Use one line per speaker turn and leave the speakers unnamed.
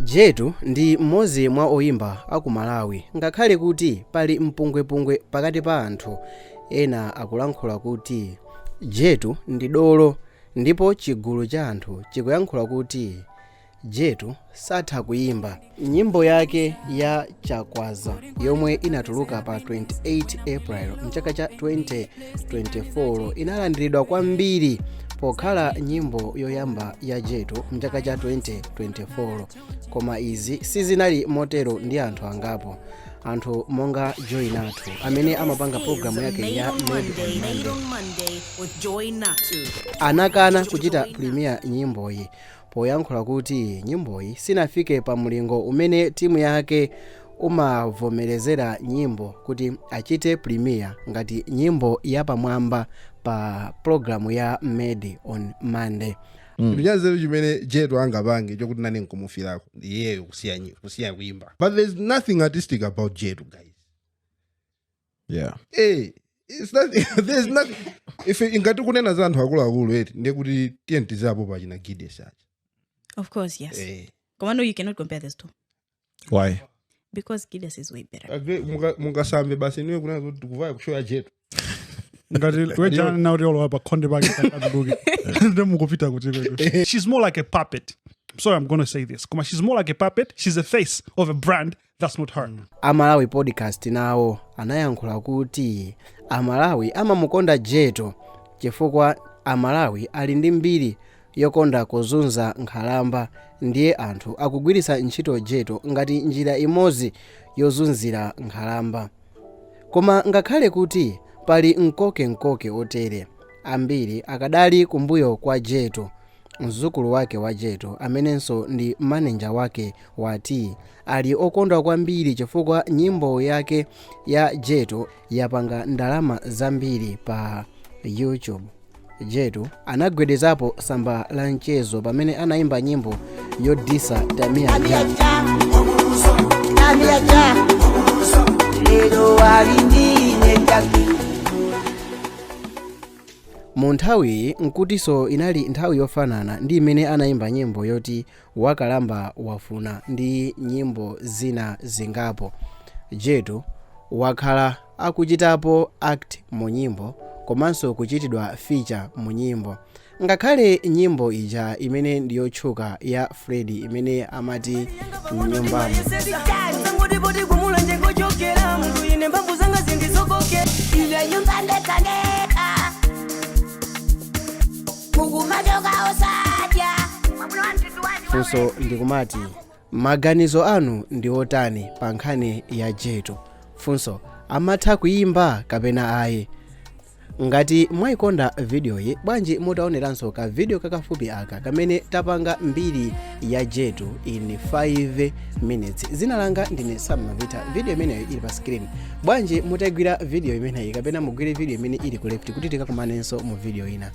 Jetu ndi mmodzi mwa oyimba aku Malawi. Ngakhale kuti pali mpungwepungwe pakati pa anthu, ena akulankhula kuti Jetu ndi dolo ndipo chigulu cha anthu chikuyankhula kuti Jetu satha kuyimba. Nyimbo yake ya Chakwaza yomwe inatuluka pa 28 April mchaka cha 2024 inalandiridwa kwambiri pokhala nyimbo yoyamba ya Jetu mchaka cha 2024. Koma izi sizinali motero ndi anthu angapo, anthu monga Joy Nathu amene amapanga pologalamu yake ya Made on Monday anakana kuchita premiere nyimboyi poyankhula kuti nyimboyi sinafike pa mlingo umene timu yake umavomerezera nyimbo kuti achite premiere ngati nyimbo yapamwamba pa pologalamu ya Made on Monday.
Chinthu chanzeru chimene Jetu angapange chokuti nane nkumufirako, iyeyo kusiya kuimba, but there's nothing artistic about Jetu, guys. Hey, it's nothing, there's nothing. If ingati kunena za anthu akuluakulu eti, ndiye kuti tiye tizapo pachina Giddes aja.
Of course, yes. Komano, you cannot compare these two.
Why?
Because Giddes is way better.
Mungasambe basi niwe kunena kuti tikuvaya kushoya Jetu.
Ngati wejana na kuti olowa pakhonde pake atuluke ndi mukupita kuti kwetu. She's more like a puppet. I'm sorry, I'm gonna say this. Koma she's more like a puppet. She's a face of a brand that's not her.
Amalawi Podcast nawo anayankhula kuti Amalawi amamukonda Jetu chifukwa Amalawi ali ndi mbiri yokonda kuzunza nkhalamba, ndiye anthu akugwiritsa ntchito Jetu ngati njira imodzi yozunzira nkhalamba. Koma ngakhale kuti pali mkokemkoke otere, ambiri akadali kumbuyo kwa Jetu. Mzukulu wake wa Jetu amenenso ndi maneja wake wati ali okondwa kwambiri chifukwa nyimbo yake ya Jetu yapanga ndalama zambiri pa YouTube. Jetu anagwedezapo samba la mchezo pamene anayimba nyimbo yodisa Tamia Ja.
Tamia, lero alindine jaki.
Mu nthawiyi nkutinso inali nthawi yofanana ndi imene anayimba nyimbo yoti Wakalamba Wafuna ndi nyimbo zina zingapo. Jetu wakhala akuchitapo act mu nyimbo komanso kuchitidwa feature mu nyimbo, ngakhale nyimbo ija imene ndi yotchuka ya Fred imene amati Mnyumbamo.
Sangotipoti kumula njengochokera mndu ine mphamvu zanga zindizokoke. Ile nyumba ndekaneka mukumachoka osadya.
Funso ndikumati, maganizo anu ndi otani pa nkhani ya Jetu? Funso, amatha kuyimba kapena ayi? Ngati mwayikonda vidiyoyi, bwanji mutaoneranso ka video kakafupi aka kamene tapanga mbiri ya Jetu in 5 minutes. Zina langa ndine Sam Mavita. Video imeneyo ili pa screen. Bwanji mutagwira video imeneyi kapena mugwire video imene ili ku left kuti tikakumanenso mu video ina.